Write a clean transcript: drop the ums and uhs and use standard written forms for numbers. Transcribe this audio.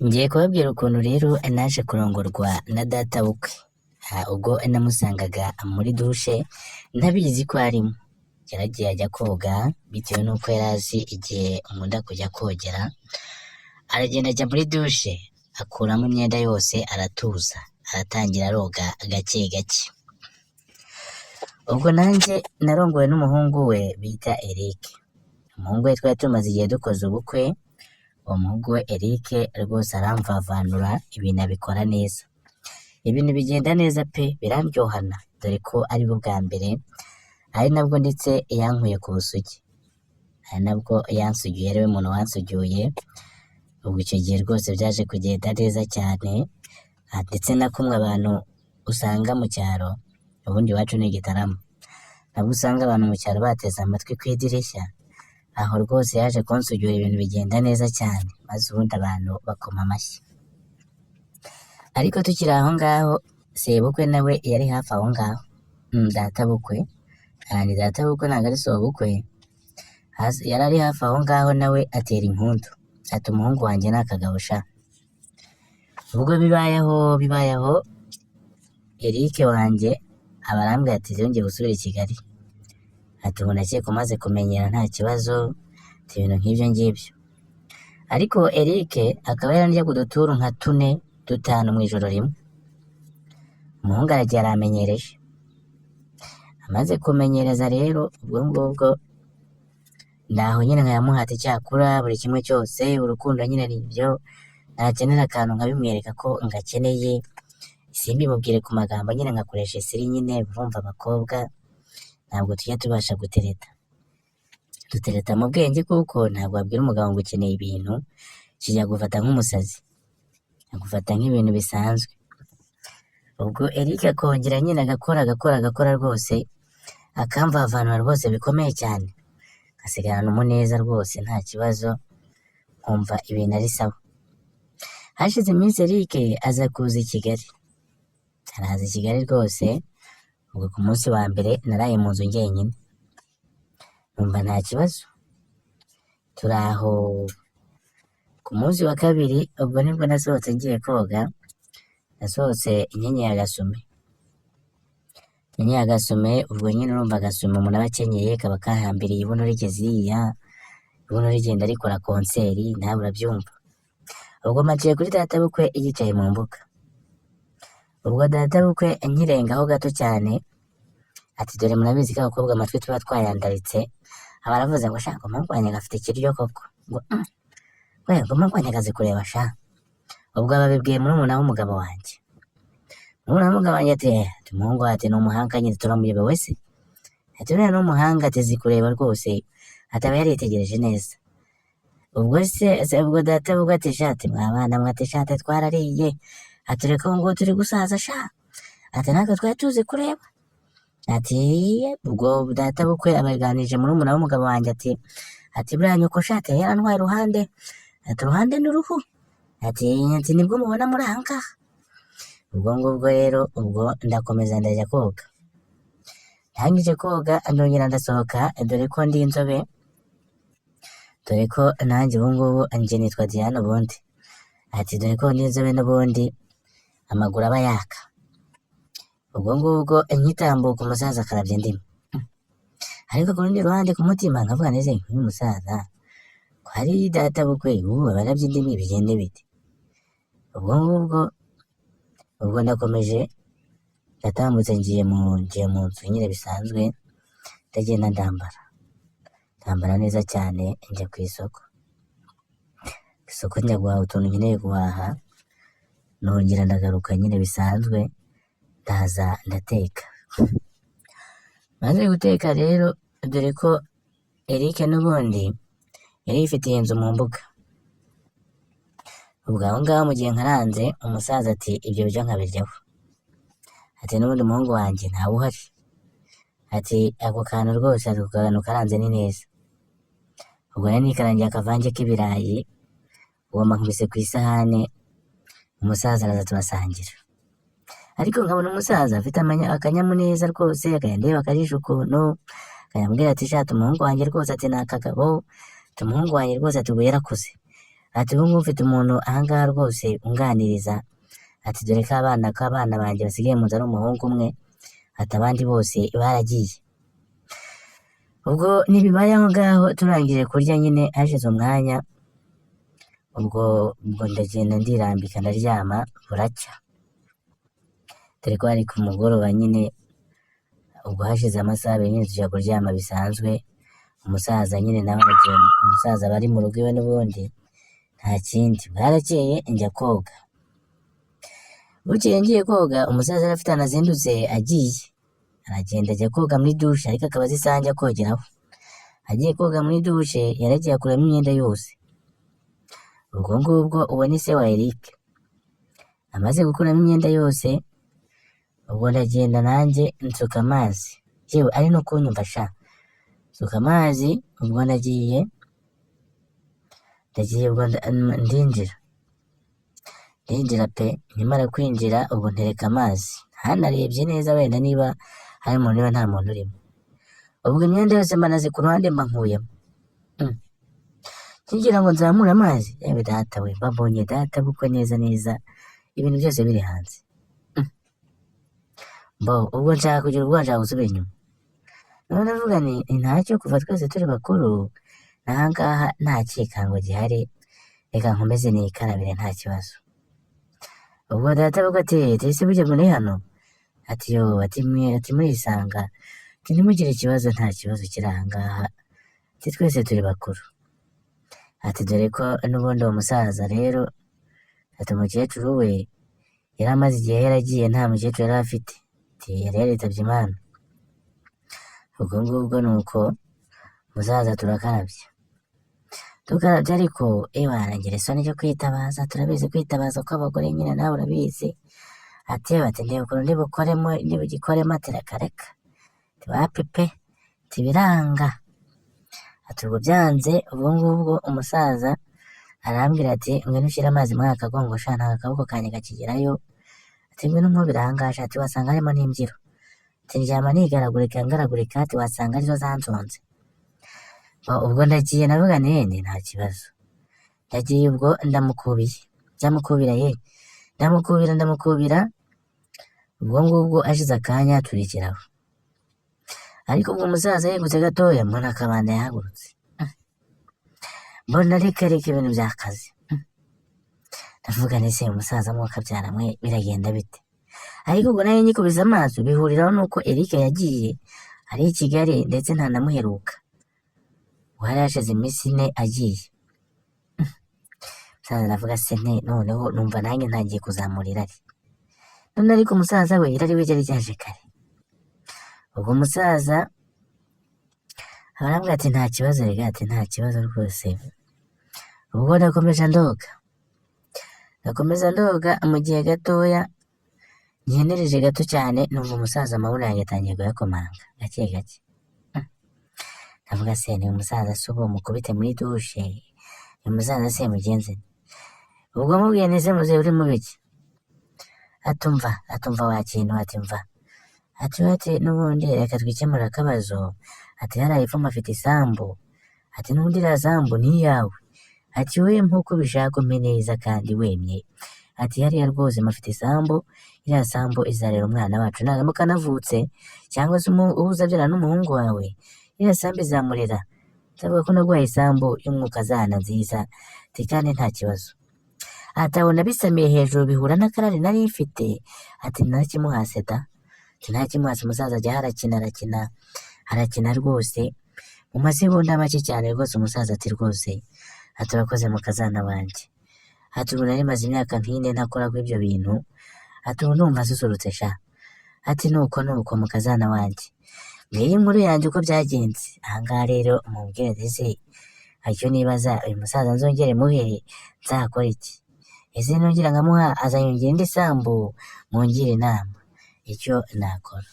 Ngiye kubabwira ukuntu rero naje kurongorwa na databukwe. Ubwo namusangaga muri dushe ntabizi ko arimo. Yaragiye ajya koga bitewe n'uko yari azi igihe nkunda kujya kogera, aragenda ajya muri dushe akuramo imyenda yose aratuza, aratangira aroga gake gake. Ubwo nanjye narongowe n'umuhungu we bita Eric. Umuhungu we twari tumaze igihe dukoze ubukwe, uwo muhungu we Eric rwose aramvavanura, ibintu abikora neza. Ibintu bigenda neza pe, birandyohana, dore ko aribwo bwa mbere, ari nabwo ndetse yankuye ku busugi. Ari nabwo yansugiye, ariwe muntu wansugiye, ubwo icyo gihe rwose byaje kugenda neza cyane, ndetse na kumwe abantu usanga mu cyaro, ubundi iwacu ni i Gitarama, nabwo usanga abantu mu cyaro bateze amatwi ku idirishya, aho rwose yaje kunsugura ibintu bigenda neza cyane, maze ubundi abantu bakoma amashyi. Ariko tukiri aho ngaho, sebukwe nawe yari hafi aho ngaho, databukwe, ni databukwe ntabwo ari sobukwe, yari ari hafi aho ngaho nawe atera impundu, ati umuhungu wanjye ni akagabo sha. Ubwo bibaye aho bibaye aho, Eric wanjye aba arambwira ati rero ngiye gusubira i Kigali, ati ubu ndakeka umaze kumenyera nta kibazo, ati ibintu nk'ibyo ngibyo. Ariko Eric akaba yarandyaga uduturu nka tune dutanu mu ijoro rimwe. Umuhungu aragiye aramenyereje. Amaze kumenyereza rero ubwo ngubwo ndaho nyine nkayamuhata icyakura buri kimwe cyose, urukundo nyine ni ibyo, nakenera akantu nkabimwereka ko ngakeneye, simbimubwire ku magambo nyine nkakoresha isiri nyine, urumva abakobwa ntabwo tujya tubasha gutereta. Dutereta mu bwenge kuko ntabwo wabwira umugabo ngo ukeneye ibintu, kijya gufata nk'umusazi, agufata nk'ibintu bisanzwe. Ubwo Eric akongera nyine agakora agakora agakora rwose, akamvavanura rwose bikomeye cyane, nkasigarana umuneza rwose nta kibazo, nkumva ibintu ari sawa. Hashize iminsi Eric aza kuza i Kigali, araza i Kigali rwose, ubwo ku munsi wa mbere naraye mu nzu njyenyine, numva nta kibazo, turi aho. Ku munsi wa kabiri ubwo nibwo nasohotse ngiye koga, nasohotse nkenyeye agasume, nkenyeye agasume, ubwo nyine urumva agasume umuntu aba akenyeye kaba kahambiriye ibuno rigeze iriya, ibuno rigenda rikora konseri, nawe urabyumva. Ubwo mpaciye kuri databukwe yicaye mu mbuga. Ubwo databukwe nkirengaho gato cyane, ati dore murabizi ko abakobwa amatwi tuba twayandaritse, aba aravuze ngo sha ngo umuhungu wanjye afite ikiryo koko, ngo we ngo umuhungu wanjye akazi kureba sha. Ubwo ababibwiye murumuna w'umugabo wanjye. Murumuna w'umugabo wanjye ati ati umuhungu ati ni umuhanga nyine turamuyobewe se? Ati uriya ni umuhanga ati azi kureba rwose, ati aba yaritegereje neza. Ubwo se ubwo data ubwo ati sha ati mwa bana mwe ati sha ati twarariye, ati reka ubu ngubu turi gusaza sha, ati natwe twari tuzi kureba. Ati ubwo data bukwe abaganije murumuna w'umugabo wanjye ati buriya nyoko sha ati yarantwaye uruhande, ati uruhande n'uruhu, ati nibwo mubona muri aha ngaha. Ubwo ngubwo rero ubwo ndakomeza ndajya koga. Ndangije koga ndongera ndasohoka, dore ko ndi inzobe, dore ko nanjye ubu ngubu njye nitwa Diane ubundi. Ati dore ko ndi inzobe n'ubundi amaguru aba yaka. Ubwo ngubwo nkitambuka umusaza akarabya indimi. Ariko ku rundi ruhande ku mutima nkavuga neze nk'uyu musaza ko ari data bukwe ubu abarabya indimi bigende bite? Ubwo ngubwo ubwo ndakomeje ndatambutse ngiye mu nzu nyine bisanzwe, ndagenda ndambara. Ndambara neza cyane njya ku isoko. Ku isoko njya guhaha utuntu nkeneye guhaha, nongera ndagaruka nyine bisanzwe, ndaza ndateka. Maze guteka rero dore ko Eric n'ubundi yari yifitiye inzu mu mbuga. Ubwo aho ngaho mu gihe nkaranze, umusaza ati ibyo biryo nkabiryaho. Ati n'ubundi umuhungu wanjye ntawe uhari. Ati ako kantu rwose ako kantu karanze ni neza. Ubwo nari nikarangiye akavange k'ibirayi, uwo nkubise ku isahane, umusaza araza turasangira. Ariko nkabona umusaza afite akanyamuneza rwose, akajya andeba akajisho ukuntu, akajya ambwira ati sha ati umuhungu wanjye rwose ati ni akagabo, ati umuhungu wanjye rwose ati ubu yarakuze. Ati ubu ngubu mfite umuntu ahangaha rwose unganiriza, ati dore ko abana banjye basigaye mu nzu ari umuhungu umwe, ati abandi bose baragiye. Ubwo ntibibaye aho ngaho, turangije kurya nyine hashize umwanya, ubwo ndagenda ndirambika ndaryama buracya, dore ko hari ku mugoroba nyine. Ubwo hashize amasaha 2 nyine tujya kuryama bisanzwe. Umusaza nyine nawe aragenda, umusaza aba ari mu rugo iwe n'ubundi nta kindi. Bwarakeye njya koga, bukeye ngiye koga umusaza yari afite ahantu azindutse agiye, aragenda ajya koga muri dushe, ariko akaba azi isaha njya kogeraho. Agiye koga muri dushe yaragiye akuramo imyenda yose. Ubwo ngubwo uwo ni se wa Eric. Amaze gukuramo imyenda yose, ubwo ndagenda nanjye nsuka amazi, yewe ari no kunyumva sha, nsuka amazi. Ubwo ndagiye ubwo ndinjira pe. Nkimara kwinjira ubwo ntereka amazi, ntanarebye neza wenda niba hari umuntu, niba nta muntu urimo. Ubwo imyenda yose mbanaze ku ruhande mba nkuyemo. Nkigira ngo nzamure amazi, yewe data we, mba mbonye data bukwe neza neza ibintu byose biri hanze. Mbo ubwo nshaka kugira ubwoba, nshaka gusubira inyuma. None ndavuga nti ntacyo, kuva twese turi bakuru n'ahangaha nta cyikango gihari, reka nkomeze nikarabire nta kibazo. Ubwo data avuga ati ese burya muri hano? Ati yo, ati mwe, ati murisanga, ati ntimugire ikibazo, nta kibazo kiri ahangaha, ati twese turi bakuru, ati dore ko n'ubundi uwo musaza rero, ati umukecuru we yari amaze igihe yaragiye, nta mukecuru yari afite, ati yari yaritabye Imana. Ubwo ngubwo ni uko umusaza turakarabye, tukarabye, ariko ewana ngira isoni ryo kwitabaza. Turabizi kwitabaza kw'abagore nyine, nawe urabizi. Ati yewe, ati ndeba ukuntu ndibukoremo, ndibugikoremo, ati reka reka, ati wapi pe, ati biranga. Ati ubwo byanze, ubwo ngubwo umusaza arambwira ati ngwino ushyire amazi muri aka kagongo sha, ntabwo akaboko kanjye kakigerayo, ati ngwino nkubire aha ngaha sha, ati wasanga harimo n'imbyiro, ati ndyama nigaragurika ngaragurika, ati wasanga arizo zansonze. Ubwo ndagiye, navuga nti nta kibazo, ndagiye. Ubwo ndamukubiye, ndamukubira ye, ndamukubira, ndamukubira. Ubwo ngubwo ashize akanya turekeraho, ariko ubwo umusaza yegutse gatoya mbona akabanda yahagurutse, mbona reka reka ibintu by'akazi. Ndavuga nti se umusaza mwuka mwe biragenda bite? Ariko ubwo nayo nyikubise amaso bihuriraho nuko Eric yagiye ari i Kigali, ndetse ntanamuheruka. Ubwo hari hashize iminsi 4 agiye. Umusaza ndavuga se nte, noneho numva nanjye ntangiye kuzamura irari none, ariko umusaza we irari we ryari ryaje kare. Ubwo umusaza arambwira ati nta kibazo rega, ati nta kibazo rwose. Ubwo ndakomeje ndoga, ndakomeza ndoga. Mu gihe gatoya nkenereje gato cyane, numva umusaza amabuno yanjye atangiye kuyakomanga gake gake. Ndavuga se ni umusaza se ubu mukubite muri dushe, ni umusaza se mugenzi? Ubwo mubwiye nti se muzehe uri mu biki? Atumva, atumva wa kintu, ati mva, ati n'ubundi reka twikemure akabazo, ati hariya hepfo mpafite isambu, ati n'ubundi iriya sambu ni iyawe, ati we nk'uko ubishaka umpe neza kandi wemye, ati hariya rwose mpafite isambu, iriya sambu izarera umwana wacu naramuka anavutse, cyangwa se uwo uzabyara n'umuhungu wawe, iriya sambu izamurera, ndavuga ko naguhaye isambu y'umwukazana nziza, ati kandi nta kibazo. Ati aho nabisamiye hejuru bihura n'akarari nari mfite, ati narakimuhase da, ati narakimuhase. Umusaza ajya arakina, arakina, arakina rwose, mu masegonda make cyane rwose umusaza ati rwose, ati urakoze mukazana wanjye, ati ubu nari maze imyaka nk'ine ntakora kuri ibyo bintu, ati ubu ndumva nsusurutse sha, ati nuko nuko mukazana wanjye. Ngiyi inkuru yanjye uko byagenze. Ahangaha rero mubwire ese icyo nibaza, uyu musaza nzongere muhe, nzakora iki? Ese nongera nkamuha azanyongera indi sambu? Mungire inama icyo nakora.